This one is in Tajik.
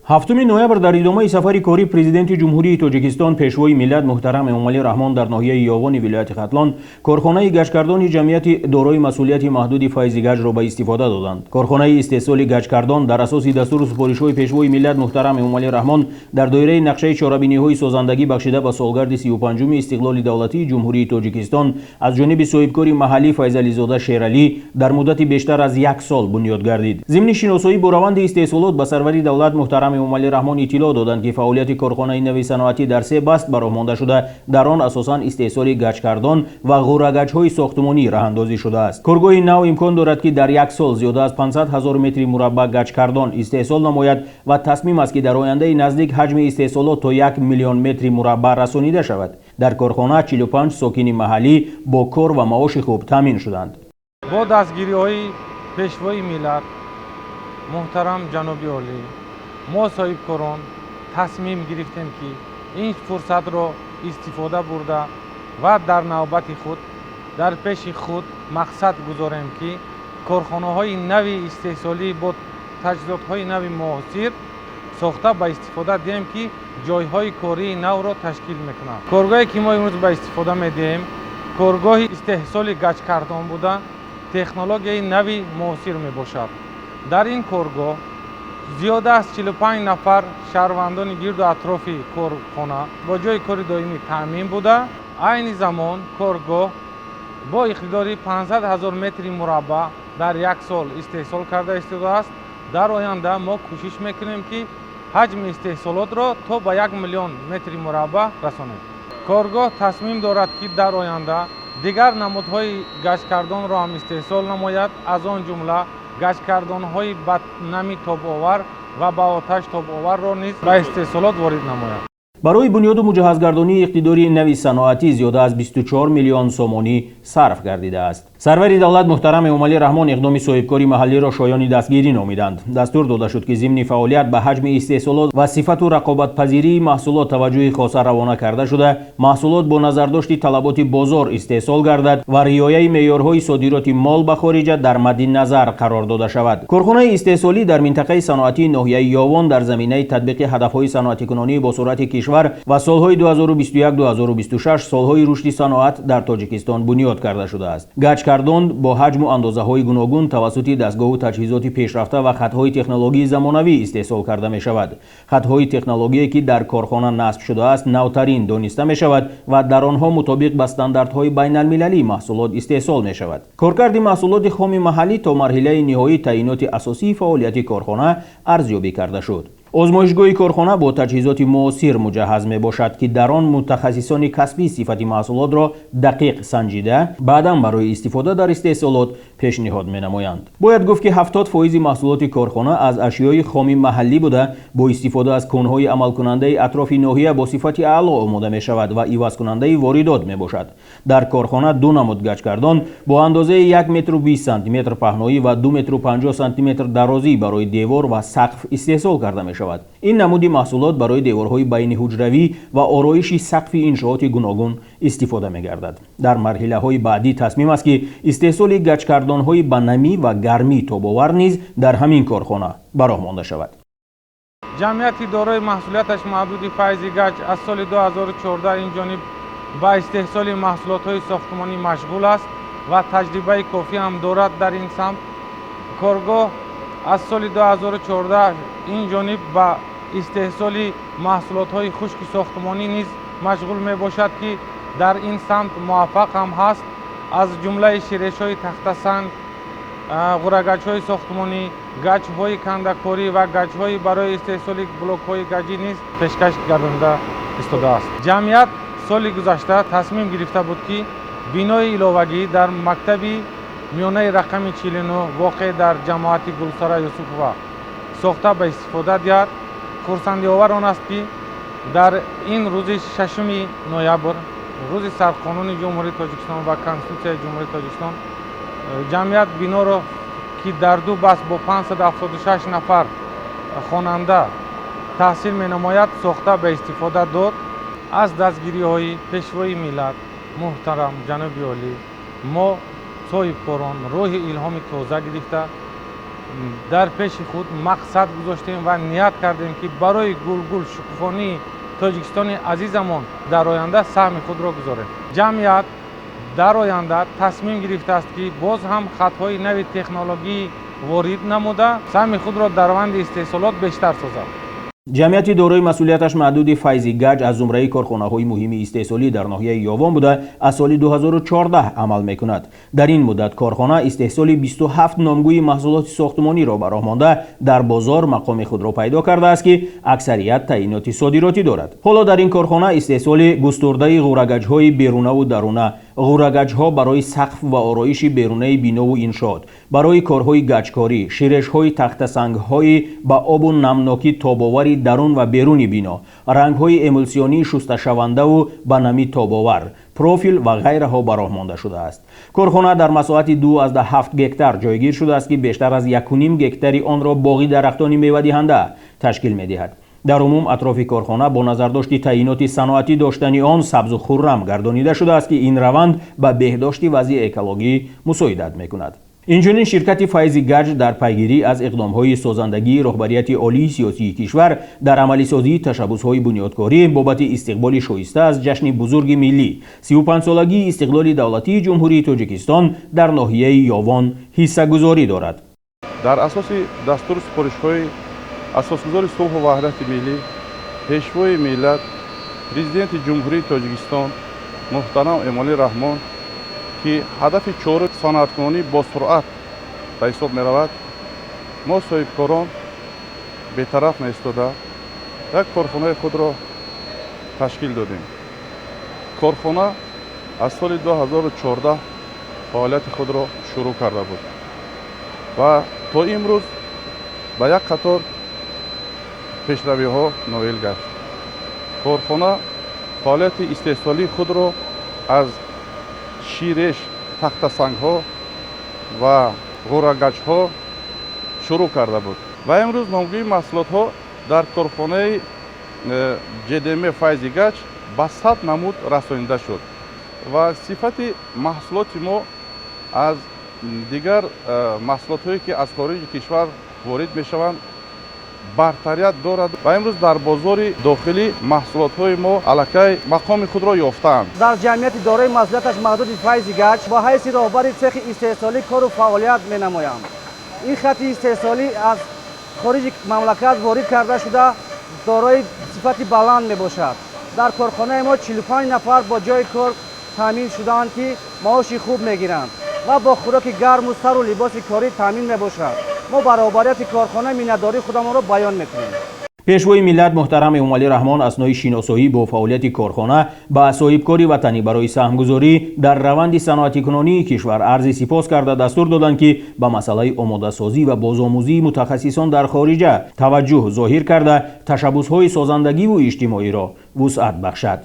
7 ноябр дар идомаи сафари кории Президенти Ҷумҳурии Тоҷикистон, Пешвои миллат муҳтарам Эмомалӣ Раҳмон дар ноҳияи Ёвони вилояти Хатлон корхонаи гаҷкардони ҷамъияти дорои масъулияти маҳдуди Файзи Гаҷро ба истифода доданд. Корхонаи истеҳсоли гаҷкардон дар асоси дастуру супоришҳои Пешвои миллат муҳтарам Эмомалӣ Раҳмон дар доираи нақшаи чорабиниҳои созандагӣ бахшида ба солгарди 35-уми истиқлоли давлатии Ҷумҳурии Тоҷикистон аз ҷониби соҳибкори маҳаллӣ Файзализода Шералӣ дар муддати бештар аз як сол бунёд гардид. Зимни шиносоӣ бо раванди истеҳсолот ба сарвари давлат муҳтарам Эмомалӣ Раҳмон иттилоъ доданд, ки фаъолияти корхонаи нави саноатӣ дар се баст ба роҳ монда шуда, дар он асосан истеҳсоли гаҷкардон ва ғӯрагаҷҳои сохтмонӣ раҳандозӣ шудааст. Коргоҳи нав имкон дорад, ки дар як сол зиёда аз 500 ҳазор метри мураббаъ гаҷкардон истеҳсол намояд ва тасмим аст, ки дар ояндаи наздик ҳаҷми истеҳсолот то 1 миллион метри мураббаъ расонида шавад. Дар корхона 45 сокини маҳаллӣ бо кор ва маоши хуб таъмин шуданд. Бо дастгириҳои Пешвои миллат муҳтарам ҷаноби олӣ мо соҳибкорон тасмим гирифтем, ки ин фурсатро истифода бурда ва дар навбати худ дар пеши худ мақсад гузорем, ки корхонаҳои нави истеҳсолӣ бо таҷҳизотҳои нави муосир сохта ба истифода диҳем, ки ҷойҳои кории навро ташкил мекунанд. Коргоҳе, ки мо имрӯз ба истифода медиҳем, коргоҳи истеҳсоли гаҷкардон буда, технологияи нави муосир мебошад. Дар ин коргоҳ зиёда аз 45 нафар шаҳрвандони гирду атрофи корхона бо ҷойи кори доимӣ таъмин буда, айни замон коргоҳ бо иқтидори 500 ҳазор метри мураббаъ дар як сол истеҳсол карда истодааст. Дар оянда мо кӯшиш мекунем, ки ҳаҷми истеҳсолотро то ба 1 миллион метри мураббаъ расонем. Коргоҳ тасмим дорад, ки дар оянда дигар намудҳои гаҷкардонро ҳам истеҳсол намояд, аз он ҷумла гаҷкардонҳои ба нами тобовар ва ба оташ тобоварро низ ба истеҳсолот ворид намояд. Барои бунёду муҷаҳҳазгардонии иқтидори нави саноатӣ зиёда аз 24 миллион сомонӣ сарф гардидааст. Сарвари давлат муҳтарам Эмомалӣ Раҳмон иқдоми соҳибкори маҳаллиро шоёни дастгирӣ номиданд. Дастур дода шуд, ки зимни фаъолият ба ҳаҷми истеҳсолот ва сифату рақобатпазирии маҳсулот таваҷҷӯҳи хоса равона карда шуда, маҳсулот бо назардошти талаботи бозор истеҳсол гардад ва риояи меъёрҳои содироти мол ба хориҷа дар мадди назар қарор дода шавад. Корхонаи истеҳсолӣ дар минтақаи саноатии ноҳияи Ёвон дар заминаи татбиқи ҳадафҳои саноатикунонии босуръати кишвар ва солҳои 2021-2026 солҳои рушди саноат дар Тоҷикистон бунёд карда шудааст. Гаҷкардон бо ҳаҷму андозаҳои гуногун тавассути дастгоҳу таҷҳизоти пешрафта ва хатҳои технологии замонавӣ истеҳсол карда мешавад. Хатҳои технологие, ки дар корхона насб шудааст, навтарин дониста мешавад ва дар онҳо мутобиқ ба стандартҳои байналмилалӣ маҳсулот истеҳсол мешавад. Коркарди маҳсулоти хоми маҳаллӣ то марҳилаи ниҳоӣ таъиноти асосии фаъолияти корхона арзёбӣ карда шуд. Озмоишгоҳи корхона бо таҷҳизоти муосир муҷаҳҳаз мебошад, ки дар он мутахассисони касбӣ сифати маҳсулотро дақиқ санҷида, баъдан барои истифода дар истеҳсолот пешниҳод менамоянд. Бояд гуфт, ки 70 фоизи маҳсулоти корхона аз ашёи хоми маҳаллӣ буда, бо истифода аз конҳои амалкунандаи атрофи ноҳия бо сифати аъло омода мешавад ва ивазкунандаи воридот мебошад. Дар корхона ду намуд гаҷкардон бо андозаи 1 метру 20 сантиметр паҳноӣ ва 2 метру 50 сантиметр дарозӣ барои девор ва сақф истеҳсол карда мешавад. Ин намуди маҳсулот барои деворҳои байниҳуҷравӣ ва ороиши сақфи иншооти гуногун истифода мегардад. Дар марҳилаҳои баъдӣ тасмим аст, ки истеҳсоли гаҷкардонҳои ба намӣ ва гармӣ тобовар низ дар ҳамин корхона ба роҳ монда шавад. Ҷамъияти дорои маҳсулияташ маҳдуди Файзи Гаҷ аз соли 2014 ин ҷониб ба истеҳсоли маҳсулотҳои сохтмонӣ машғул аст ва таҷрибаи кофӣ ҳам дорад дар ин самт. Коргоҳ аз соли 2014 ин ҷониб ба истеҳсоли маҳсулотҳои хушки сохтмонӣ низ машғул мебошад, ки дар ин самт муваффақ ҳам ҳаст. Аз ҷумлаи ширешҳои тахтасанг, ғӯрагаҷҳои сохтмонӣ, гаҷҳои кандакорӣ ва гаҷҳои барои истеҳсоли блокҳои гаҷӣ низ пешкаш гардонида истодааст. Ҷамъият соли гузашта тасмим гирифта буд, ки бинои иловагӣ дар мактаби миёнаи рақами 49, воқеъ дар ҷамоати Гулсара Юсупова, сохта ба истифода диҳад. Хурсандиовар он аст, ки дар ин рӯзи 6 ноябр, рӯзи сарқонуни Ҷумҳурии Тоҷикистон ва Конститутсияи Ҷумҳурии Тоҷикистон, ҷамъият биноро, ки дар ду баст бо 576 нафар хонанда таҳсил менамояд, сохта ба истифода дод. Аз дастгириҳои Пешвои миллат муҳтарам ҷаноби олӣ мо соҳибкорон рӯҳи илҳоми тоза гирифта. Дар пеши худ мақсад гузоштем ва ният кардем, ки барои гулгул шукуфонии Тоҷикистони азизамон дар оянда саҳми худро гузорем. Ҷамъият дар оянда тасмим гирифтааст, ки боз ҳам хатҳои нави технологӣ ворид намуда, саҳми худро дар раванди истеҳсолот бештар созад. Ҷамъияти дорои масъулияташ маҳдуди Файзи Гаҷ аз зумраи корхонаҳои муҳими истеҳсолӣ дар ноҳияи Ёвон буда, аз соли 2014 амал мекунад. Дар ин муддат корхона истеҳсоли 27 номгӯи маҳсулоти сохтмониро ба роҳ монда, дар бозор мақоми худро пайдо кардааст, ки аксарият таъиноти содиротӣ дорад. Ҳоло дар ин корхона истеҳсоли густурдаи ғӯрагаҷҳои берунаву даруна, ғӯрагаҷҳо барои сақф ва ороиши берунаи бинову иншоот, барои корҳои гаҷкорӣ, ширешҳои тахтасангҳои ба обу намнокӣ тобовари дарун ва беруни бино, рангҳои эмулсионии шусташавандаву ба намӣ тобовар, профил ва ғайраҳо ба роҳ монда шудааст. Корхона дар масоҳати 2,7 гектар ҷойгир шудааст, ки бештар аз 1,5 гектари онро боғи дарахтони мевадиҳанда ташкил медиҳад. Дар умум атрофи корхона бо назардошти таъиноти саноатӣ доштани он сабзу хуррам гардонида шудааст, ки ин раванд ба беҳдошти вазъи экологӣ мусоидат мекунад. Инчунин ширкати Файзи Гаҷ дар пайгирӣ аз иқдомҳои созандагии роҳбарияти олии сиёсии кишвар дар амалисозии ташаббусҳои бунёдкорӣ бобати истиқболи шоиста аз ҷашни бузурги миллӣ, 35-солагии истиқлоли давлатии Ҷумҳурии Тоҷикистон, дар ноҳияи Ёвон ҳиссагузорӣ дорад. Дар асоси дастуру супоришҳои асосгузори сулҳу ваҳдати миллӣ, Пешвои миллат, Президенти Ҷумҳурии Тоҷикистон муҳтарам Эмомалӣ Раҳмон, ки ҳадафи чорум саноаткунонӣ бо суръат ба ҳисоб меравад, мо соҳибкорон бетараф наистода, як корхонаи худро ташкил додем. Корхона аз соли 2014 фаъолияти худро шурӯъ карда буд ва то имрӯз ба як қатор пешравиҳо ноил гашт. Корхона фаъолияти истеҳсолии худро аз ширеш тахтасангҳо ва ғӯрагаҷҳо шурӯъ карда буд ва имрӯз номгӯи маҳсулотҳо дар корхонаи ҶДМ Файзи Гач ба 100 намуд расонида шуд ва сифати маҳсулоти мо аз дигар маҳсулотҳое, ки аз хориҷи кишвар ворид мешаванд, бартарият дорад ва имрӯз дар бозори дохилӣ маҳсулотҳои мо аллакай мақоми худро ёфтаанд. Дар ҷамъияти дорои масъулияташ маҳдуди Файзи Гач ба ҳайси роҳбари цехи истеҳсолӣ кору фаъолият менамоям. Ин хати истеҳсолӣ аз хориҷи мамлакат ворид карда шуда, дорои сифати баланд мебошад. Дар корхонаи мо 45 нафар бо ҷои кор таъмин шудаанд, ки маоши хуб мегиранд ва бо хӯроки гарму сару либоси корӣ таъмин мебошад. Мо ба роҳбарияти корхона миннатдории худамонро баён мекунем. Пешвои миллат муҳтарам Эмомалӣ Раҳмон аснои шиносоӣ бо фаъолияти корхона ба соҳибкори ватанӣ барои саҳмгузорӣ дар раванди саноатикунонии кишвар арзи сипос карда, дастур доданд, ки ба масъалаи омодасозӣ ва бозомӯзии мутахассисон дар хориҷа таваҷҷӯҳ зоҳир карда, ташаббусҳои созандагиву иҷтимоиро вусъат бахшад.